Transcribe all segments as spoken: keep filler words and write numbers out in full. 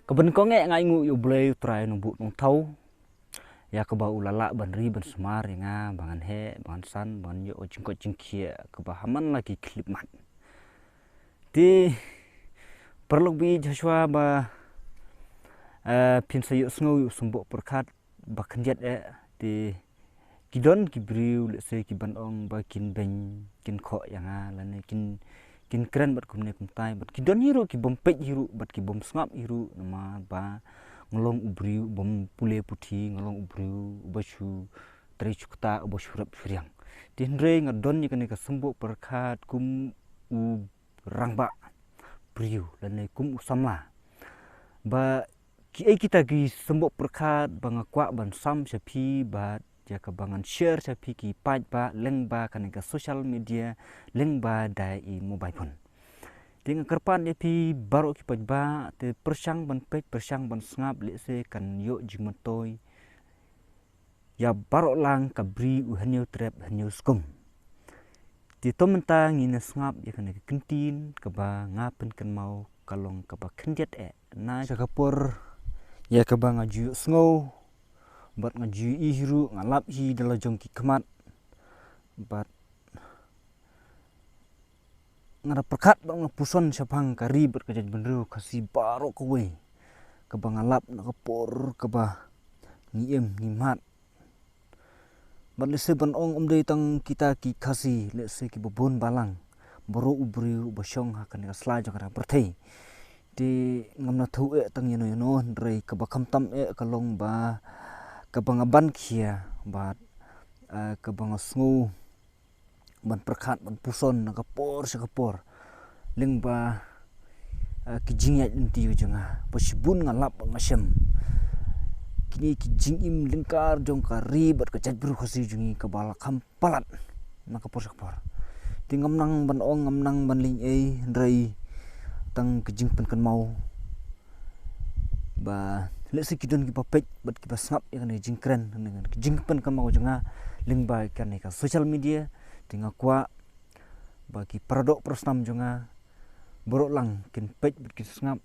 Ka ban kong eh nga ainguh ïa U Blei U Trai Nongbuh Nongthaw, ïa kaba u la lah ban ri ban sumar ïa nga ba ngan heh, ba ngan san, ba ngan ïoh jingkoit jingkhiah kaba ha man la ki khyllipmat. Te paralok ba ïeit, hashwa ba, eh, phin sa ïohsngew ïa u symboh pyrkhat ba khyndiat eh, te ki don ki briew lehse ki ban ong ba kin beiñ, kin khoh ïa nga, lane kin, kin kren bad kumne kumtai, bad ki don hi ruh ki bym peit hi ruh, bad ki bym sngap hi ruh, namar ba nga long u briew u bym pule puthi, nga long u briew uba shu trei shu ktah, uba shu rep shu riang. Te hynrei nga don ïa kane ka symboh pyrkhat kum u rangbah briew lane kum u samla, ba kiei kita ki symboh pyrkhat ba nga kwah ban sam sha phi, bad ïa kaba ngan share sha phi ki paidbah lyngba kane ka social media, lyngba da i mobile phone. Te nga kyrpad ïa phi baroh ki paidbah, te pyrshang ban peit, pyrshang ban sngap, lehse kan ïoh jingmyntoi ïa baroh lang ka bri u Hynñiewtrep Hynñiewskum. Te to mynta ngin ïa sngap ïa kane ka kyntien kaba nga pynkynmaw, ka long kaba khyndiat eh. Na sha ka por ïa kaba nga ju ïohsngew bad nga ju ïohi hi ruh, nga lap hi da la jong ki khmat, bad nga da pyrkhat bad nga puson shaphang ka ri bad ka jaitbynriew Khasi baroh kawei, kaba nga lap na ka por kaba ngi im ngi mad. Bad lehse ban ong ym dei tang kita ki Khasi, lehse kiba bun balang, baroh u briew uba shong ha kane ka sla jong kane ka pyrthei. Te ngam na thaw eh tang ïano ïano, hynrei kaba khamtam eh ka long ba kaba nga ban khia bad, eh, kaba nga sngew ban pyrkhat, ban puson na ka por sha ka por lyngba, eh, ki jingïaid lynti ka jong nga, ba shibun nga lap bad nga shem kine ki jingim lyngkar jong ka ri bad ka jaitbynriew Khasi jong ngi kaba la kham palat na ka por sha ka por. Te ngam nang ban ong, ngam nang ban lyngngoh, hynrei tang ka jingpynkynmaw ba lehse ki don kiba peit bad kiba sngap ïa kane ka jingkren, kane ka jingpynkynmaw jong nga lyngba kane ka social media. Te nga kwah ba ki paradoh parasnam jong nga baroh lang kin peit bad kin sngap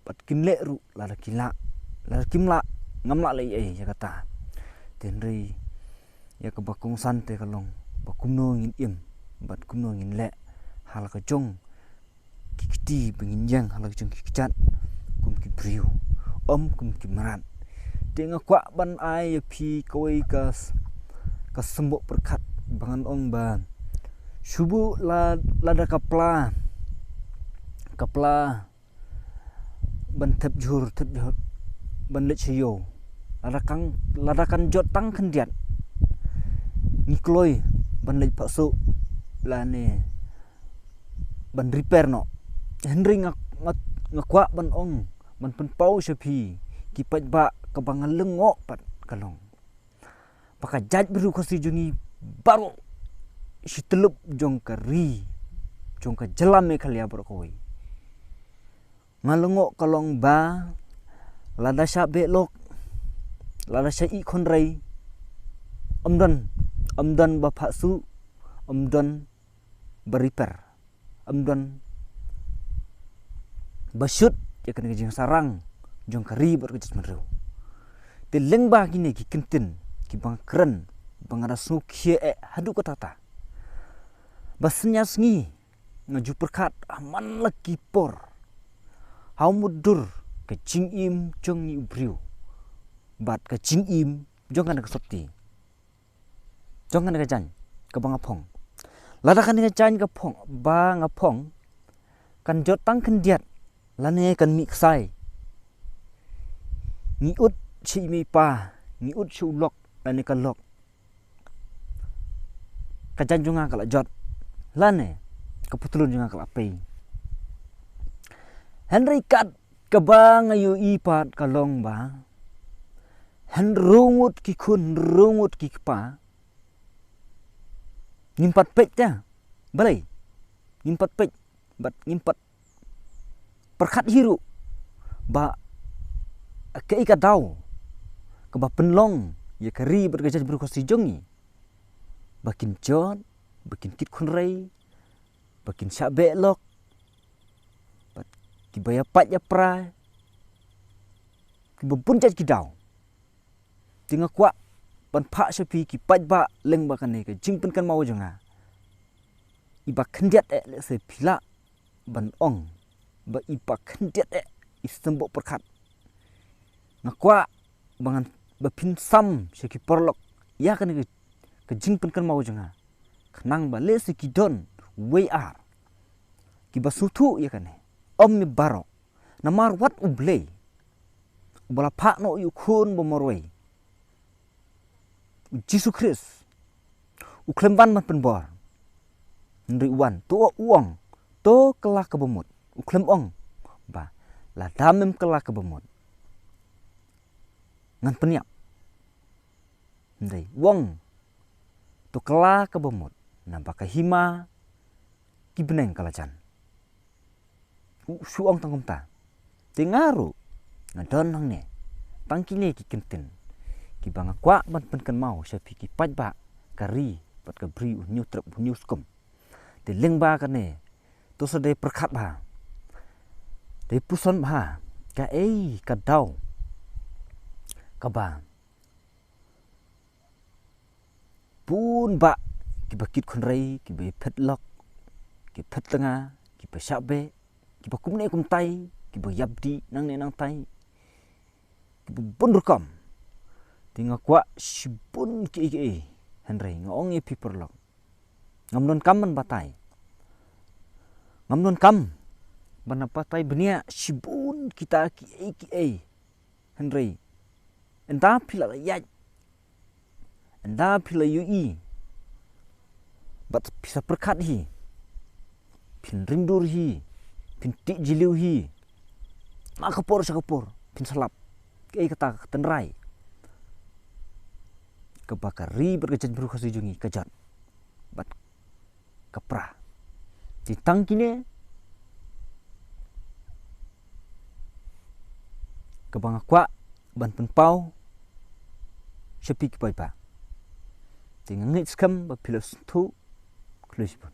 bad kin leh ruh, lada ki lah, lada kim lah, ngam lah leh ei ei ïa kata. Te hynrei ïa kaba kongsan te ka long ba kumno ngin im bad kumno ngin leh ha la ka jong ki kti ba ngin ïeng ha la ka jong ki kjat kum ki briew, ym kum ki mrad. Te nga kwah ban ai ïa phi kawei ka s-, ka symboh pyrkhat ba ngan ong ba shu buh la, lada ka pla, ka pla ban thep jhur, thep jhur ban leit sha ïew, lada kan, lada kan jot tang khyndiat, ngi kloi ban leit phah suh lane ban repair noh. Hynrei nga, nga, nga kwah ban ong, ban pynpaw sha phi ki paidbah, kaba nga lyngngoh pat ka long ba ka jaitbynriew Khasi jong ngi baroh shi tyllup jong ka ri, jong ka jylla Meghalaya baroh kawei, nga lyngngoh ka long ba lada shah behlok, lada shah ïeh khunrei, ym don, ym don ba phah suh, ym don ba repair, ym don ba shut ïa kane ka jingsarang jong ka ri bad ka jaitbynriew. Te lyngba kine ki kyntien kiba nga kren, ba nga da sngewkhia eh haduh katta katta, ba sngi ar sngi nga ju pyrkhat ha man la ki por, ha u mutdur ka jingim jong ngi u briew bad ka jingim jong kane ka sopti, jong kane ka jaiñ kaba nga phong. Lada kane ka jaiñ ka phong, ba nga phong, kan jot tang khyndiat lane kan mih ksai, ngi ud sha i mei i pa, ngi ud sha u lok lane ka lok, ka jaiñ jong nga ka la jot lane ka patlun jong nga ka la pei. Hynrei kat kaba nga ïohi pat ka long ba hynriew ngut ki khun, hynriew ngut ki kpa, ngim pat peit te. Balei? Ngim pat peit bad ngim pat pyrkhat hi ruh ba kaei ka daw kaba pynlong ïa ka ri bad ka jaitbynriew Khasi jong ngi, ba kin jot, ba kin kit khunrei, ba kin shah behlok, bad kiba ïa pait ïa pra, kiba bun jait ki daw. Te nga kwah ban phah sha phi ki paidbah lyngba kane ka jingpynkynmaw jong nga. Iba khyndiat eh lehse phi lah ban ong ba iba khyndiat eh i symboh pyrkhat. Nga kwah ba ngan ba phin sam sha ki paralok ïa kane ka, ka jingpynkynmaw jong nga. Khnang ba lehse ki don wei ar kiba sngewthuh ïa kane. Ym ne baroh. Namar wat U Blei uba la phah noh ïa u khun ba marwei, U Jisu Khrist, u khlem wan ban pynbor. Hynrei u wan, to u ong, to kylla kaba mut. U khlem ong ba lada mem kylla kaba mut, ngan pynïap. Hynrei u ong, to kylla kaba mut, naba ka hima ki bneng ka la jan. U shu ong tang kumta. Te nga ruh nga don hangne tang kine ki kyntien kiba nga kwah ban pynkynmaw sha phi ki paidbah, ka ri bad ka bri, u Hynñiewtrep, u Hynñiewskum. Te lyngba kane, to sa dei pyrkhat bha, dei puson bha kaei ka daw kaba bun bah kiba kit khynrei, kiba ïa phet lok, kiba phet tnga, kiba shah beh, kiba kumne kumtai, kiba ïap dih nangne nangtai, kiba bun rukom. Te nga kwah shibun kiei kiei, hynrei nga ong ïa phi paralok, ngam donkam ban batai. Ngam donkam ban batai bniah shibun kita kiei kiei. Hynrei ynda phi la ïaid, ynda phi la ïohi bad phi sa pyrkhat hi, phin rim dur hi, phin tih jylliew hi, na ka por sha ka por phin sa lap. Kaei kata ka tynrai kaba ka ri bad ka jaitbynriew Khasi jong ngi ka jot bad ka pra. Te tang kine kaba nga kwah ban pynpaw sha phi ki paidbah. Te nga ngeit skhem ba phi la sngewthuh. Khublei shibun.